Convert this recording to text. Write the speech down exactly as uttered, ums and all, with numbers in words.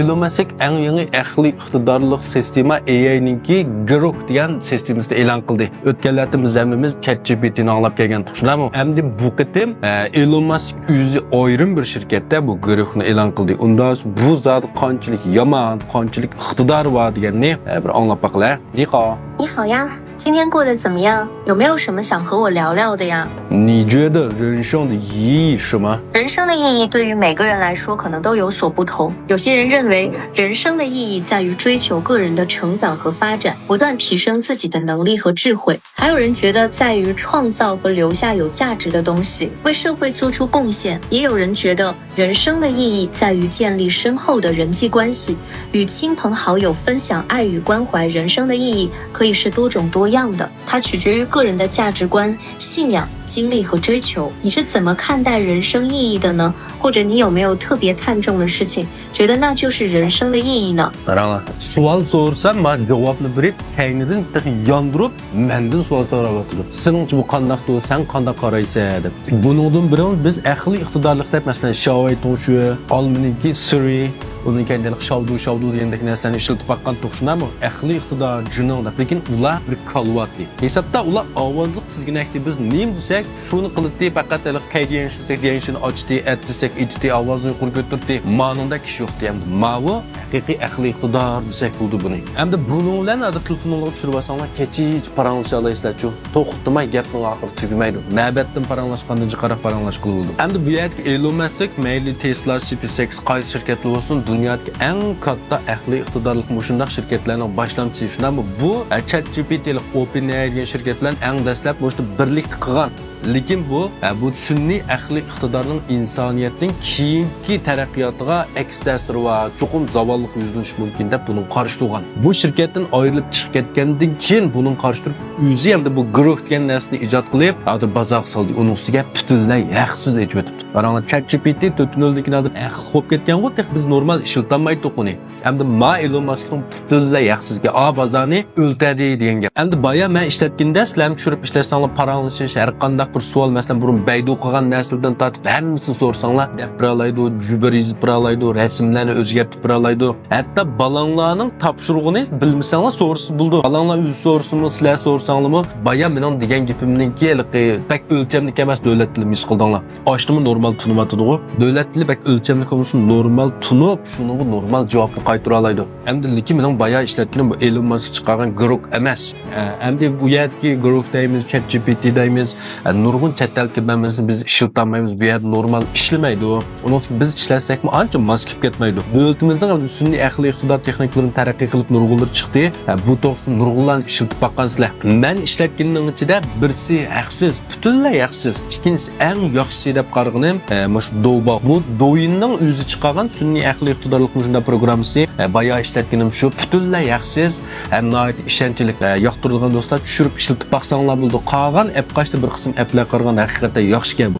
ئېلون مەسك ئەڭ يېڭى ئەقلىي ئىقتىدارلىق سىستېما، ئېئاينىڭكى گروك دېگەن سىستېمىسىنى ئېلان قىلدى. ئۆتكەن ھەپتە بىز ھەممىمىز چات جي پى تى نى ئاڭلاپ كەلگەن، شۇنداقمۇ؟ ئەمدى بۇ قېتىم، ئە، ئېلون مەسك ئۆزى ئايرىم بىر شىركەتتە بۇ گروكنى ئېلان قىلدى. ئۇندا بۇ زادى قانچىلىك يامان، قانچىلىك ئىقتىدارى بار دېگەننى، ئە، بىر ئاڭلاپ باقىلى. 你好。你好呀，今天过得怎么样？有没有什么想和我聊聊的呀？你觉得人生的意义是什么？人生的意义对于每个人来说可能都有所不同。有些人认为人生的意义在于追求个人的成长和发展，不断提升自己的能力和智慧。还有人觉得在于创造和留下有价值的东西，为社会做出贡献。也有人觉得人生的意义在于建立深厚的人际关系，与亲朋好友分享爱与关怀。人生的意义可以是多种多样的，它取决于个人的价值观、信仰、经历和追求。你是怎么看待人生意义的呢？或者你有没有特别看重的事情，觉得那就是人生的意义呢？ قاراڭلار، سوئال سورىسام، مانا جاۋابنى بېرىپ، كەينىدىن تېخى ياندۇرۇپ، مەندىن سوئال سوراۋاتىدۇ. سېنىڭچە بۇ قانداقتۇ، سەن قانداق قارايسەن دەپ. بۇنىڭدىن بۇرۇن بىز ئەقلىي ئىقتىدارلىق دەپ، مەسىلەن، شياۋەي توڭشۈ، ئالمىنىڭكى سىرى، ئۇنىڭ كەينىدە شاۋدۇ شاۋدۇ دېگەندەك نەرسىلەرنى ئىشلىتىپ باققان توقشىنامۇ؟ ئەقلىي ئىقتىدار جېنىڭ دەپ. لېكىن ئۇلار بىر كالۋاتى. ھېسابتا ئۇلار ئاۋازلىق تىزگىنەكتى. بىز نېمە دېسەك، شۇنى قىلاتتى. پەقەت ھېلىقى كەيدىيەنشىن دېسەك، دېيەنشىن ئاچتى، ئەت دېسەك، ئېتىتتى، ئاۋازىنى يۇقىرى كۆتۈرتتى. مانىڭدا كىشى يوقتى. ئەمدى ماۋۇ ھەقىقىي ئەقلىي ئىقتىدار دېسەك بولىدۇ بۇنى. ئەمدى بۇنىڭ بىلەن ھازىر تېلېفونۇڭلارغا چۈشۈرۈۋالساڭلار، كېچىچە پاراڭلىشالايسىلەرچۇ. توختىماي گەپنىڭ ئاخىرى تۈگىمەيدۇ. نەۋەتتىن پاراڭلاشقاندىن جىقراق پاراڭلاشقىلى بولىدۇ. ئەمدى بۇ يەردىكى ئېلون مەسك، مەيلى تېسلا، سپېيس ئېكس، قايسى شىركەتلەر بولسۇن، دۇنيادىكى ئەڭ كاتتا ئەقلىي ئىقتىدارلىق مۇشۇنداق شىركەتلەرنىڭ باشلامچىسى، شۇنداقمۇ؟ بۇ، ئە، چات جي پى تى لىق ئوپېن ئېئاي دېگەن شىركەت بىلەن ئەڭ دەسلەپ مۇشۇ بىرلىكتە قىلغان. لېكىن بۇ، ھە، بۇ سۈنئىي ئەقلىي ئىقتىدارنىڭ ئىنسانىيەتنىڭ كېيىنكى تەرەققىياتىغا ئەكس تەسىرى بار، چوقۇم زاۋاللىققا يۈزلىنىشى مۇمكىن دەپ بۇنىڭغا قارشى تۇرغان. بۇ شىركەتتىن ئايرىلىپ چىقىپ كەتكەندىن كېيىن بۇنىڭغا قارشى تۇرۇپ، ئۆزى ھەمدە بۇ گروك دېگەن نەرسىنى ئىجاد قىلىپ، ھازىر بازارغا سالدى. ئۇنىڭ ئۈستىگە پۈتۈنلەي ھەقسىز ئېچىۋېتىپتۇ. قاراڭلار، چات جي پى تى تۆت نۆلدىن كېيىن ھازىر ھەقلىق بولۇپ كەتكەنغۇ، تېخى بىز نورمال ئىشلىتەلمەيتتۇق ئۇنى. ئەمدى ما ئېلون ماسكنىڭ پۈتۈنلەي ھەقسىزلىكى، ئا بازارنى ئۆلتەدى دېگەن گەپ. ئەمدى بايا مەن ئىشلەتكىنىدە، سىلەرمۇ چۈشۈرۈپ ئىشلەتسەڭلار، پاراڭلىشىش، ھەر قانداق بىر سوئال، مەسىلەن، بۇرۇن بەيدۇ قىلغان نەرسىلەردىن تارتىپ ھەممىسىنى سورىساڭلار، دەپ بېرەلەيدۇ، جۈبىر يېزىپ بېرەلەيدۇ، رەسىملەرنى ئۆزگەرتىپ بېرەلەيدۇ. ھەتتا بالاڭلارنىڭ تاپشۇرۇقىنى بىلمىسەڭلار سورىسا بولىدۇ. بالاڭلار ئۆزى سورىسىمۇ، سىلەر سورىساڭلارمۇ، بايا مېنىڭ دېگەن گېپىمنىڭكى ھېلىقى بەك ئۆلچەملىك ئەمەس، دۆلەت تىلى، مىس قىلدىڭلار. ئاشتىمۇ نورمال تونۇۋاتىدىغۇ. دۆلەت تىلى بەك ئۆلچەملىك بولمىسا، نورمال تونۇپ، شۇنىڭغا نورمال جاۋابنى قايتۇرالايدۇ. ئەمدى لېكىن مېنىڭ بايا ئىشلەتكىنىم بۇ ئېلون ماسك چىقارغان گروك ئەمەس. ئە، ئەمدى بۇ يەردىكى گروك دەيمىز، چات جي پى تى دەيمىز، ئە، نۇرغۇن چەت ئەلدىكى مەنبىسىنى بىز ئىشلىتەلمەيمىز، بۇ يەردە نورمال ئىشلىمەيدۇ. ئۇنىڭ ئۈچۈن بىز ئىشلەتسەكمۇ ئانچە ماس كېلىپ كەتمەيدۇ. دۆلىتىمىزنىڭ سۈنئىي ئەقلىي ئىقتىدار تېخنىكىلىرىنى تەرەققىي قىلىپ نۇرغۇنلىرى چىقتى. ئە، بۇ توغرىسىدا نۇرغۇنلارنى ئىشلىتىپ باققانسىلەر. مەن ئىشلەتكىنىنىڭ ئىچىدە بىرسى ھەقسىز، پۈتۈنلەي ھەقسىز. ئىككىنچىسى ئەڭ ياخشىسى دەپ قارىغىنىم، ئە، مۇشۇ دوباۋ. بۇ دوۋيىننىڭ ئۆزى چىقارغان سۈنئىي ئەقلىي ئىقتىدارلىق مۇشۇنداق پروگراممىسى. ئە، بايا ئىشلەتكىنىم شۇ، پۈتۈنلەي ھەقسىز ھەم ناھايىتى ئىشەنچلىك. ئە، ياقتۇرىدىغان دوستلار چۈشۈرۈپ ئىشلىتىپ باقساڭلار بولىدۇ. قالغان ئەپقاچتى بىر قىسىم ئەپلەر قارىغان ھەقىقەتەن ياخشىكەن.